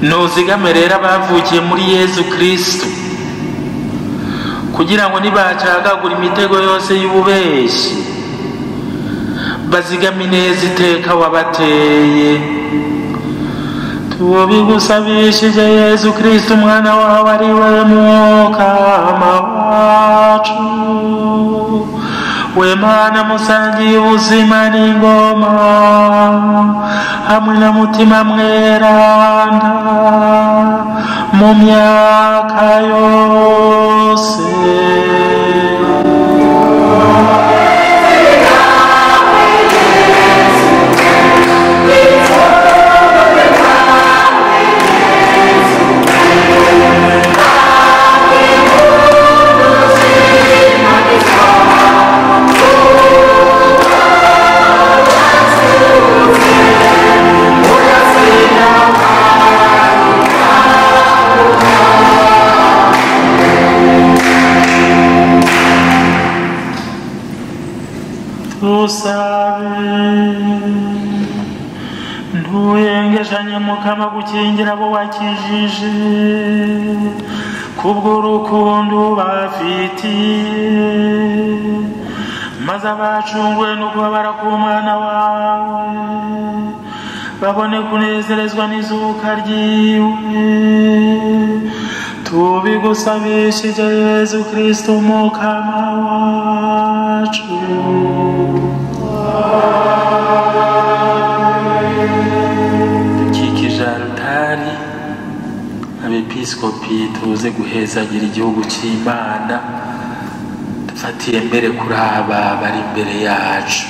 Nuzigame rero abavukiye muri Yezu Kristu, kugira ngo nibacagagura imitego yose y'ububeshi bazigame ineza iteka wabateye. Tubigusabishije Yezu Kristu umwana wawe ari we Mukama wacu, we Mana musangiye ubuzima n'ingoma hamwe na Mutima Mweranda mu myaka yose. Ntuyengeshanye Mukama gukingira abo wakijije kubw'urukundo bafitiye, maze abacunguwe no kubabara k'umwana wawe babone kunezerezwa n'izuka ryiwe. Tubigusabishije Yezu Kristu Mukama wacu. Dukikije altari, abepiskopi tuze guhezagira igihugu cy'Imana, dufatiye mbere kuri aba bari imbere yacu.